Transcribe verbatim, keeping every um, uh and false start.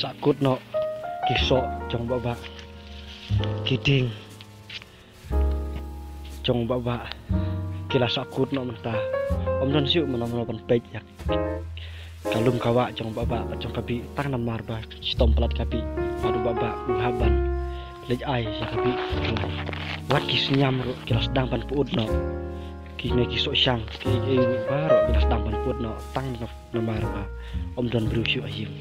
Sahkut noh ki soh jong Bah Bah, ki dieng jong Bah Bah ki la sahkut noh mynta. Ym don shuh mano mano ban peit ïa ka lum ka wah jong Bah Bah bad jong ka Bih, tang namar ba shitom palat ka Bih bad u Bah Bah u hap ban leit ai ïa ka Bih. Wat ki sniam ruh ki la sdang ban pyut noh, kine ki soh shang ki ei baroh ki la sdang ban pyut noh tang namar ba ym don briew shuh ha ïing.